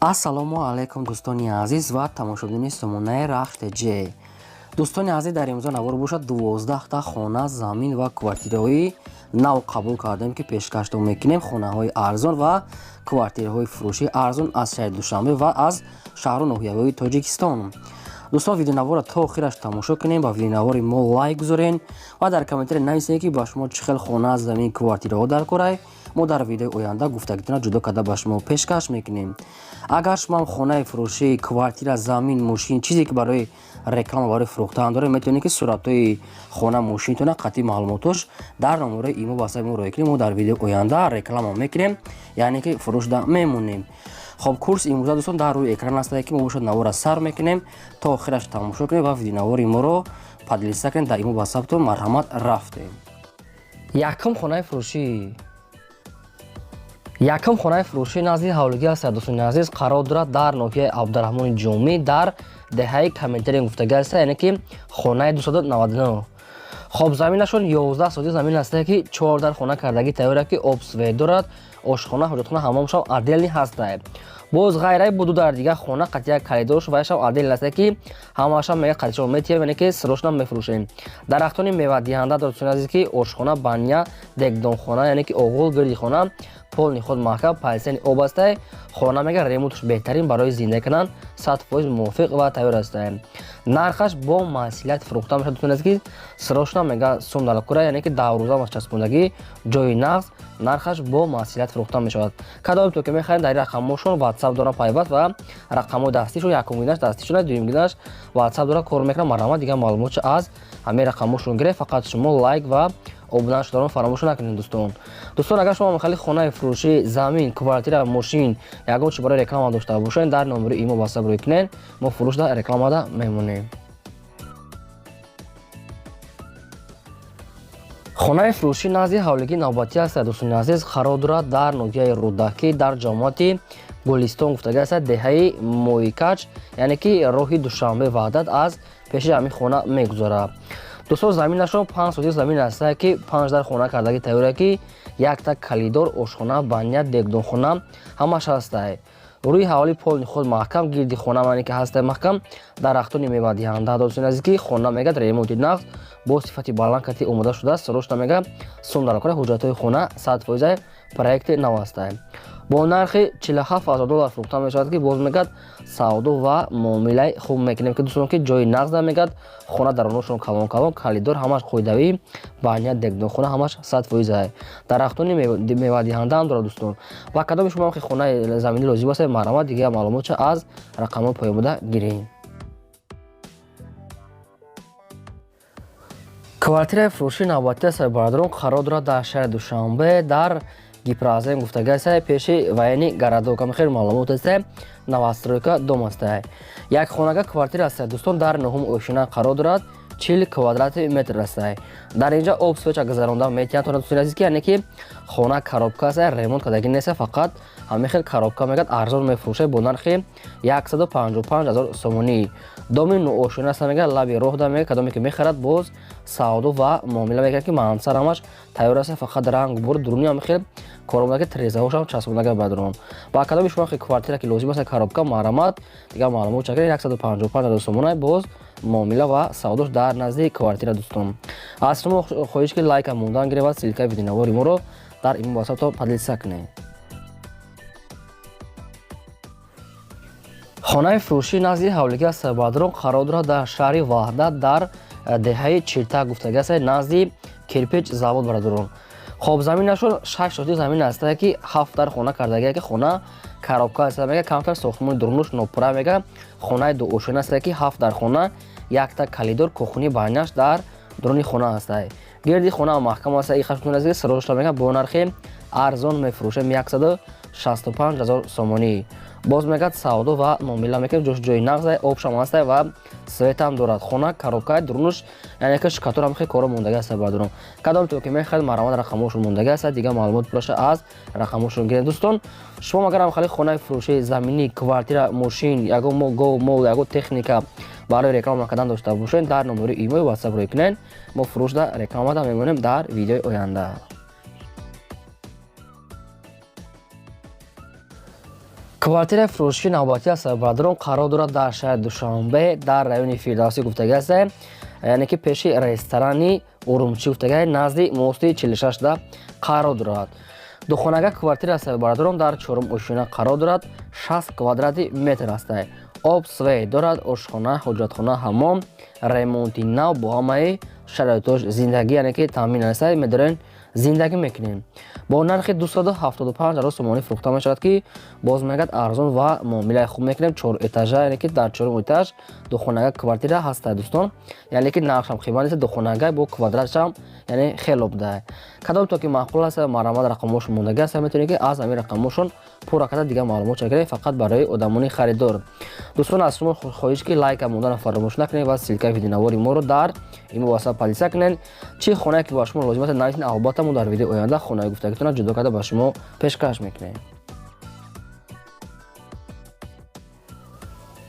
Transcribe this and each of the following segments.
Ассалому алайкум, дӯстони азиз ва тамошобинони сомонаи Рахш ТЖ. Дӯстони азиз, дар имрӯза навор бошад, 12та хона, замин ва квартираҳои нав қабул кардем, ки пешкаштон мекунем. Хонаҳои арзон ва квартираҳои фурӯшии арзон аз шаҳри Душанбе ва аз шаҳру ноҳияҳои Тоҷикистон. Дӯстон, видеонаворро то охираш тамошо кунем, ба видеонавори мо лайк гузорен ва дар комментария нависед, ки ба шумо чӣ хел хона, замин, квартираҳо дар корай. Мо дар видеои оянда гуфтагитона ҷудо карда ба шумо пешкаш мекунем. Агар шумо хонаи фурӯшӣ, квартира, замин, мошин, чизе ки барои реклама, барои фурӯхтан доред, метавонед, ки суратҳои хона, мошинтона қатъи маълумотош дар номерои имо ватсапи мо роя кунем. Мо дар видеои оянда реклама мекунем, яъне ки фурӯшда мемонем. Хоб, курс имрӯза, дӯстон, дар рӯи экран астае, ки мо бошад навора сар мекунем, то охираш тамошо кунем ва видеонавори моро поделиться кунем дар имо ватсаптон. Марҳамат, рафтем. Якум хонаи фурӯшӣ. Якум хонаи фурӯшӣ назди ҳавлигӣ аст, дӯстони азиз, қарор дорад дар ноҳияи Абдураҳмони Ҷомӣ, дар деҳаи Комментарин гуфтагӣ аст, яъне ки хонаи 299. Хоб, заминашон 11 сотик замин астае, ки чор дар хона кардагӣ тайёра, ки об, свет дорад, ошхона, ҳоҷатхона, ҳамомшам отдельный ҳастае. Боз ғайраи бо ду дар дигар хона қатъия калидорш вайшам отдельный астае, ки ҳамаашам мега қатишон метиҳем, яъне ки срочно мефурӯшем. Дарахтони мевадиҳанда, дӯстони азиз, ки ошхона, баня, дегдонхона, яъне ки оғул, гирди хона полный худ маҳкам, палсени об астае. Хона мега ремонташ беҳтарин, барои зинда кардан 100% мувофиқ ва тайёр астае. Нархаш бо маслиҳат фурӯхта мешавад, дӯстони азиз, ки срочно мега сум далакура, яъне ки 10 рӯза часпондагӣ, ҷои нағз, нархаш бо маслиҳат фурӯхта мешавад. Кадоме то ки мехаред, дар рақамҳошон ватсап дорам пайваст ва рақамҳои дастишон, якумгинаш дастишона, дуюмгинаш ватсап дора, кор мекунам. Марҳамат, дигар маълумотшо аз ҳамаи рақамҳошон гиред. Фақат шумо лайк ва обуна шударо фаромӯш накунед, дӯстон. Дӯстон, агар шумо мехоҳед хонаи фурӯшӣ, замин, квартира, мошин, ягон чи барои реклама дошта бошед, дар номери имо ватсап рӯй кунед, мо фурӯшда рекламада мемонем. Хонаи фурӯшӣ назди ҳавлигии навбатӣ аст, дӯстони азиз, қарор дорад дар ноҳияи Рӯдакӣ, дар ҷамоати Гулистон гуфтагӣ аст, деҳаи Моикач, яъне ки роҳи Душанбе Ваҳдат аз пеши ҳамин хона мегузарад. Дӯстон, заминашон 5 сотик замин аст, ки панҷ дар хона кардагӣ тайёра, ки якта калидор, ошхона, баня, дегдонхона ҳамаш ҳастае. Рӯи ҳавли полный худ маҳкам, гирди хона яъне ки ҳастаи маҳкам, дарахтони мевадиҳанда, дӯстони азиз, ки хона мегӯяд ремонти нағз бо сифати баланд кати омода шудааст. Срочно мега сум дар кора, ҳуҷҷатҳои хона 100%, проекти нав астае. Бо нархи 47 000 доллар фурӯхта мешавад, ки боз мегӯяд савдо ва муомилаи хуб мекунем, ки дӯстон, ки ҷои нағз намегӯяд, хона даруношон калон калон, калидор ҳамаш қоидавӣ, баня, дегдонхона ҳамаш 100%, дарахтони мевадиҳанда ҳам дорад. Дӯстон, ва кадоми шумо ки хонаи заминӣ лозим аст, марҳамат, дигар маълумотша аз рақамҳои поён буда гирем. Квартираи фурӯшии навбатӣ аст, бародарон, қарор дорад дар шаҳри Душанбе, дар Гипрозем гуфтагӣ аст, пеши военный городок. Хеле маълумот аст, новостройка дом аст. Як хонага квартира аст, дӯстон, дар нуҳум ошина қарор дорад, 40 квадрати метр аст. Дар инҷа об, свеча гузаронда метиҳанд тона, дӯстони азиз, ки яъне ки хона коробка аст, ремонт кардагӣ нест, фақат ҳамин хел коробка. Мегӯяд арзон мефурӯшад бо нархи 155 000 сомонӣ. Доми нуошина аст, мегӯяд лаби роҳ да. Мегӯяд кадоме ки мехарад, боз савдо ва муомила мекунад, ки мансар ҳамаш тайёр аст, фақат ранг бур, дуруни ҳам хел коромада, ки трезаҳошам часпонда бадрон. Ба кадоми шумо ки квартира ки лозим аст, коробка, марҳамат, дигар маълумот чакунед. 155 000 сомона, боз муомила ва савдош дар назди квартира. Дӯстон, аз шумо хоҳиш, ки лайка мондан гиред ва ссылкаи видеонавори моро дар имо ватсапто поделиться кунед. Хонаи фурӯшӣ назди ҳавлигӣ аст, бародарон, қарор дорад дар шаҳри Ваҳдат, дар деҳаи Чиртак гуфтагӣ аст, назди кирпич завод, бародарон. Хоб, заминашон 6 сотик замин аст, ки ҳафт дар хона кардагия, ки хона коробка аст. Мега камтар сохтмони дурнуш нопура. Мега хонаи дуошина аст, ки ҳафт дар хона, якта калидор, кухни, баняш дар дуруни хона аст, гирди хона маҳкам аст. Ихашутон аст, ки срочно мега бо нархи арзон мефурӯшем, 165 000 сомонӣ. Боз мегӯяд савдо ва муомила мекунем, ҷош ҷои нағз, обшам ҳаста ва светам дорад. Хона коробкаи, дурунуш яъне ки шикатурам хеле коро мондагӣ аст, бародарон. Кадом то ки мехоҳед, марҳамат, рақамҳошон мондагӣ аст, дигар маълумот боша, аз рақамҳошон гиред. Дӯстон, шумо агар ҳам хали хонаи фурӯшӣ, заминӣ, квартира, мошин, ягон гов, мол, ягон техника барои реклама кардан дошта бошед, дар номери имои ватсап рӯй кунед, мо фурӯшда рекламада мемонем дар видеои оянда. Квартираи фурӯшии навбатӣ аст, бародарон, қарор дорад дар шаҳри Душанбе, дар райони Фирдавсӣ гуфтагӣ аст, яъне ки пеши ресторани Урумчӣ гуфтагӣ, назди мости 46 да қарор дорад. Духонага квартира аст, бародарон, дар чорум ошёна қарор дорад, 60 квадрати метр аст. Об, свет дорад, ошхона, ҳоҷатхона, ҳаммом, ремонти нав бо ҳамаи шароитош зиндагӣ, яъне ки таъмин аст, медорен зиндагӣ мекунем. Бо нархи 275 ҳазор сомонӣ фурӯхта мешавад, ки боз мегӯяд арзон ва муомилаи хуб мекунем. Чор этажа, яъне ки дар чорум этаж духонага квартира ҳаста, дӯстон, яъне ки нархшам қимат нест, духонага бо квадратшам яъне хело буда. Кадом то ки маъқул аст, марҳамат, рақамҳошон мондагӣ аст, метавонед ки аз ҳамин рақамҳошон пурра карда дигар маълумот чакунед, фақат барои одамони харидор. Дӯстон, аз шумо хоҳиш ки лайка монданро фаромӯш накунед ва ссылкаи видеонавори моро дар имо васап поделиться кунед. Чӣ хонае ки ба шумо лозим аст, нависед, албатта мо дар видеои оянда хонаи гуфтагитонро ҷудо карда ба шумо пешкаш мекунем.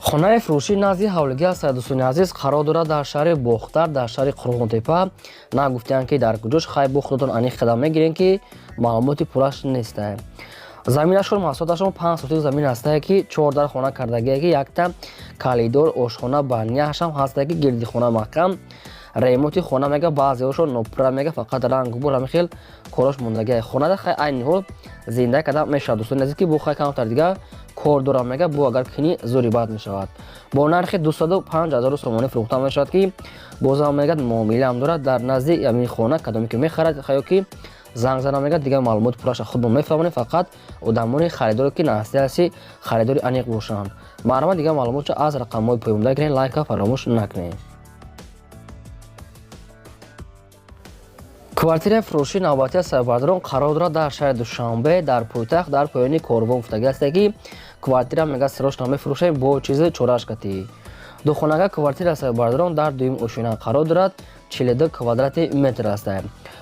Хонаи фурӯшӣ назди ҳавлигӣ аст, дӯстони азиз, қарор дорад дар шаҳри Бохтар, дар шаҳри Қурғонтепа. На гуфтиянд ки дар куҷош, хай бо худатон аниқ қадам мегирем, ки маълумоти пурраш нест. Заминашон масоҳаташон 5 сотик замин ҳастае, ки чор дар хона кардагие, ки якта калидор, ошхона, баняшам ҳастае, ки гирди хона маҳкам, ремонти хона мега баъзеҳошон нопурра мега, фақат ранг бур ҳамин хел корош мондагия. Хонада хай айни ҳол зинда карда мешавад, дӯстони азиз, ки бо хай камтар дига кор дорам мега, бо агар кини зури бад мешавад. Бо нархи 205 ҳазор сомонӣ фурӯхта мешавад, ки бозам мегӯяд муомилаам дорад. Дар назди ҳамин хона кадоме ки мехарад, ё ки занг зана мегӯяд, дигар маълумот пурраша худмон мефаҳмонем, фақат одамони харидоре ки насли харидори аниқ бошанд. Марҳамат, дигар маълумотшо аз рақамҳои поёнда гиред, лайка фаромӯш накунед. Квартираи фурӯшии навбатӣ аст, бародарон, қарор дорад дар шаҳри Душанбе, дар пойтахт, дар поёни корвон гуфтагӣ аст, ки квартира мега срочно мефурӯшем бо чизи чораш катӣ. Духонага квартира аст, бародарон, дар дуюм ошёна қарор дорад, 42 квадрати метр аст.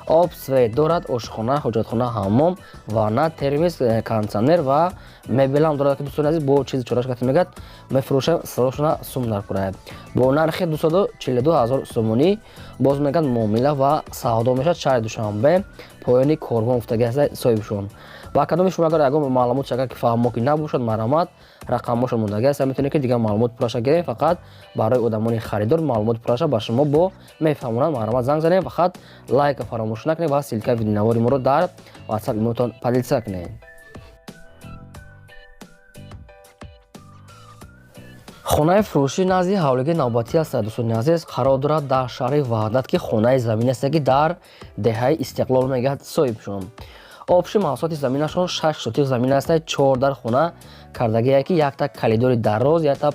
Об, свет дорад, ошхона, ҳоҷатхона, ҳаммом, ванна, термис, кондитсионер ва мебелам дорад, ки дӯстони азиз, бо чизи чораш катӣ мегӯяд мефурӯшем, срочно сум дар курад. Бо нархи 242 ҳазор сомонӣ боз мегӯяд муомила ва савдо мешавад. Шаҳри Душанбе, поёни корвон гуфтагӣ аст соҳибшон. Ва кадоми шумо агар ягон маълумот агар ки фаҳмо ки набошад, марҳамат, рақамҳошон мондагӣ аст, метавонед ки дигар маълумот пурраша гирем, фақат барои одамони харидор маълумот пурраша ба шумо бо мефаҳмонанд. Марҳамат, занг занем, фақат лайка фаромӯш накунед ва ссылкаи видеонавори моро дар ватсап имотон поделиться кунед. Хонаи фурӯшӣ назди ҳавлигии навбатӣ аст, дӯстони азиз, қарор дорад дар шаҳри Ваҳдат, ки хонаи замин аст, ки дар деҳаи Истиқлол мегӯяд соҳибшон. Общий масоҳати заминашон 6 сотик замин аст, чор дар хона кардагие, ки якта калидори дароз, якта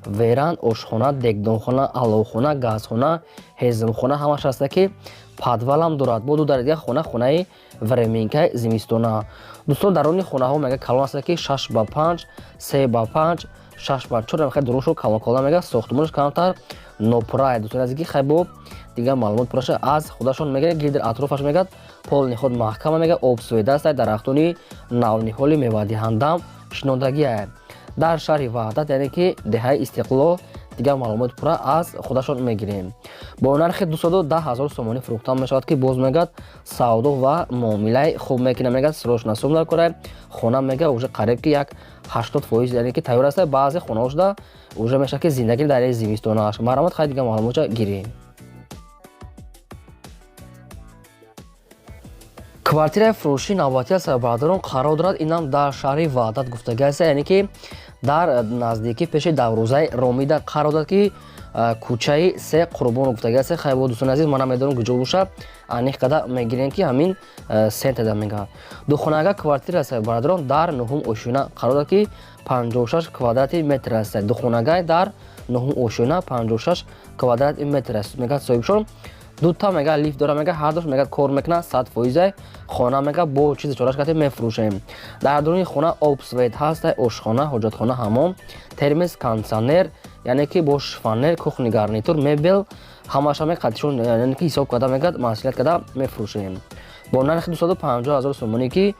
веранд, ошхона, дегдонхона, аловхона, газхона, ҳезумхона ҳамаш аст, ки подвалам дорад. Бо ду дар дига хона, хонаи временкаи зимистона. Дӯстон, даруни хонаҳо мега калон аст, ки 6 ба 5, 3 ба 5, 6 ба 4 мега дурушо калон калон мега, сохтмонаш камтар нопурра, дӯстони азиз, ки хай бо дигар маълумот пурраша аз худашон мегирад. Гирди атрофаш мегӯяд полный худ маҳкама мега, об свет аст, дарахтони навниҳоли мевадиҳандам шинондагия дар шаҳри Ваҳдат, яъне ки деҳаи Истиқлол. Дигар маълумоти пурра аз худашон мегирем. Бо нархи 210 ҳазор сомонӣ фурӯхта мешавад, ки боз мегӯяд савдо ва муомилаи хуб мекунад, мегӯяд срочно сум дар кора. Хона мега уже қариб ки як 80%, яъне ки тайёр аст, баъзе хонаҳо шуда уже мешавад ки зиндагӣ дар зимистонааш. Марҳамат, хай дигар маълумотша гирем. Квартираи фурӯшии навбатӣ аст, бародарон, қарор дорад инам дар шаҳри Ваҳдат гуфтагӣ аст, яъне ки дар наздикӣ пеши дарвозаи Ромида қарор дорад, ки кӯчаи се Қурбон гуфтагӣ аст. Хай бо дӯстони азиз, ман намедонам куҷо боша, аниқ када мегирем, ки ҳамин центрда мегӯяд. Духонага квартира аст, бародарон, дар нуҳум ошёна қарор дорад, ки 56 квадрати метр аст. Духонагай дар нуҳум ошёна 56 квадрати метр аст, мегӯяд соҳибшон. Дута мега лифт дора, мега ҳардуш мега кор мекунад, 100%. Хона мега бо чизи чораш кати мефурӯшем. Дар дуруни хона об, свет ҳаст, ошхона, ҳоҷатхона, ҳаммом, термис, кондитсионер, яъне ки бо шифоньер, кухонный гарнитур, мебел ҳамаша меқатишон, яъне ки ҳисоб карда мегӯяд, масъулият карда мефурӯшем бо нархи 250 ҳазор сомонӣ, ки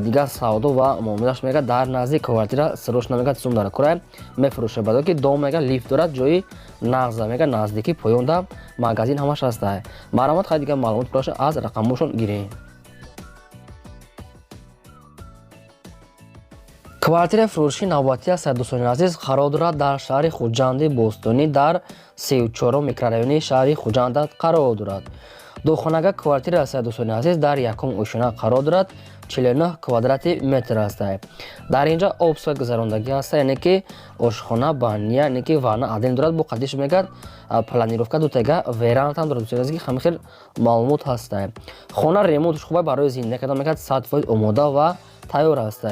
дигар савдо ва муомилаш мега дар назди квартира срочно мега сум дар кора мефурӯшем, бадо ки дом мега лифт дорад, ҷои нағза мега, наздикӣ поёнда магазин ҳамаш ҳаста. Марҳамат, хай дигар маълумот пурраша аз рақамҳошон гирем. Квартираи фурӯши навбатӣ аст, дӯстони азиз, қарор дорад дар шаҳри Хуҷанди Бостонӣ, дар 34 микрорайони шаҳри Хуҷанд қарор дорад. Духонага квартира аст, дӯстони азиз, дар якум ошёна қарор дорад, 49 квадрати метр аст. Дар инҷа об свет гузарондагӣ аст, яъне ки ошхона, баня, яъне ки ванна отдельно дорад, бо қадиш мегӯяд планировка дутага веранда дорад, дӯстони азиз, ки ҳама хел маълумот ҳаст. Хона ремонтш хуба, барои зиндагӣ кардан мегӯяд 100% омода ва тайёр аст.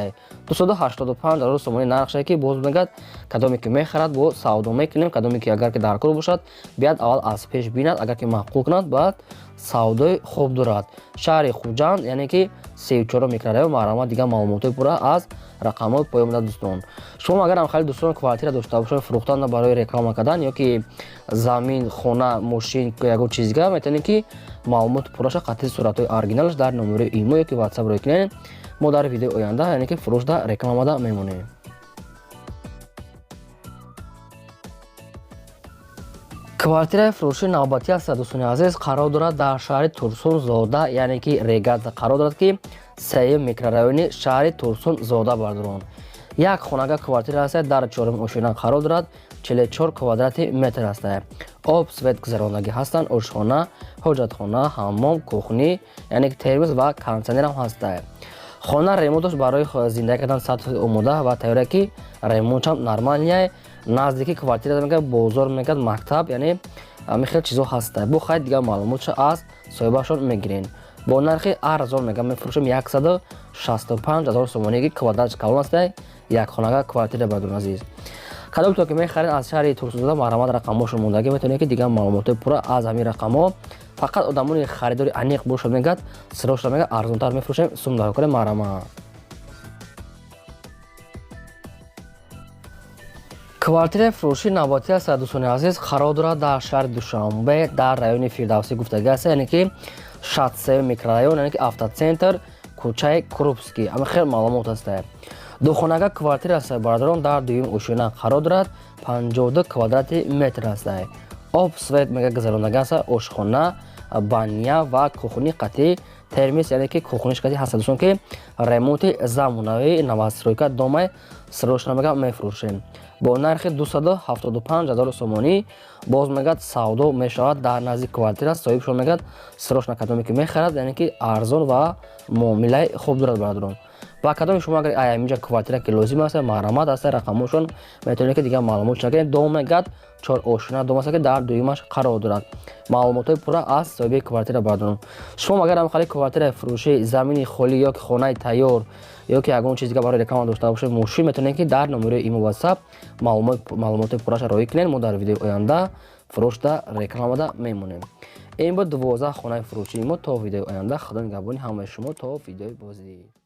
285 ҳазор сомонӣ нархше, ки боз мегӯяд кадоме ки мехарад, бо савдо мекунем, кадоме ки агар ки дар кор бошад, биёд аввал аз пеш бинад, агар ки маъқул кунад, баъд савдои хуб дорад. Шаҳри Хуҷанд, яъне ки 34 микрорайон. Марҳамат, дигар маълумотҳои пурра аз рақамҳои поён буда. Дӯстон, шумо агар ҳам хеле дӯстон квартира дошта бошед, фурӯхтан барои реклама кардан ё ки замин, хона, мошин, ягон чиз дига, метавонед ки маълумоти пурраша қатъи суратҳои оригиналаш дар номери имо ё ки ватсап рӯй кунед. Мо дар видеои оянда, яъне ки фурӯшда рекламада мемонем. Квартираи фурӯши навбатӣ аст, дӯстони азиз, қарор дорад дар шаҳри Турсунзода, яъне ки Регат қарор дорад, ки сеюм микрорайони шаҳри Турсунзода. Бардорон, як хонага квартира аст, дар чорум ошёна қарор дорад, 44 квадрати метр аст. Об свет гузарондагӣ ҳастанд, ошхона, ҳоҷатхона, ҳаммом, кухни, яъне ки термос ва кондитсионер ҳам ҳаст. Хона ремонташ барои зиндагӣ кардан 100% омода ва тайёра, ки ремонтшам нормальный. Наздики квартира мегӯяд бозор, мегӯяд мактаб, яъне ҳамин хел чизо ҳаст. Бо хайр, дигар маълумотша аз соҳибашон мегирен. Бо нархи арзон мегӯям мефурӯшем, 165 ҳазор сомонӣ, ки квадратш калон аст, як хонага квартира. Бардорон азиз, кадом то ки мехаред аз шаҳри Турсунзода, марҳамат, рақамҳошон мондагӣ, метавонед ки дигар маълумотҳои пурра аз ҳамин рақамҳо. Фақат одамони харидори аниқ бошад, мегӯяд сирошта мегӯяд арзонтар мефурӯшем, сум дар кунем, марҳамат. Квартираи фурӯши навбатӣ аст, дӯстони азиз, қарор дорад дар шаҳри Душанбе, дар райони Фирдавсӣ гуфтагӣ аст, яъне ки 63 микрорайон, яъне ки автоцентр, кӯчаи Крупский. Ҳама хел маълумот аст. Духонага квартира аст, бародарон, дар дуюм ошёна қарор дорад, 52 квадрати метр аст. Об свет мега гузарондагӣ аст, ошхона, баня ва кухни қатъи термис, яъне ки кухниш қатъи ҳаст, дӯстон, ки ремонти замонавии новостройка домай срочно мега мефурӯшем бо нархи 275 ҳазор сомонӣ. Боз мегӯяд савдо мешавад. Дар назди квартира соҳибшон мегӯяд срочно кадоме ки мехарад, яъне ки арзон ва муомилаи хуб дорад. Бародарон, ва кадоми шумо агар ҳаминҷа квартира ки лозим аст, марҳамат, аст рақамҳошон, метавонед ки дигар маълумот нагиред. Дом мегӯяд чор ошёна дом аст, ки дар дуюмаш қарор дорад. Маълумотҳои пурра аз соҳиби квартира. Бародарон, шумо агар ҳам хали квартираи фурӯшӣ, замини холӣ ё ки хонаи тайёр ё ки ягон чиз дига барои реклама дошта бошед, мошин, метавонед ки дар номерои имо ватсап маълумотҳои пурраша роҳӣ кунед. Мо дар видеои оянда фурӯшда рекламада мемонем. Ин буд 12 хонаи фурӯшии мо. То видеои оянда, худо нигаҳбони ҳамаи шумо, то видеои бозӣ.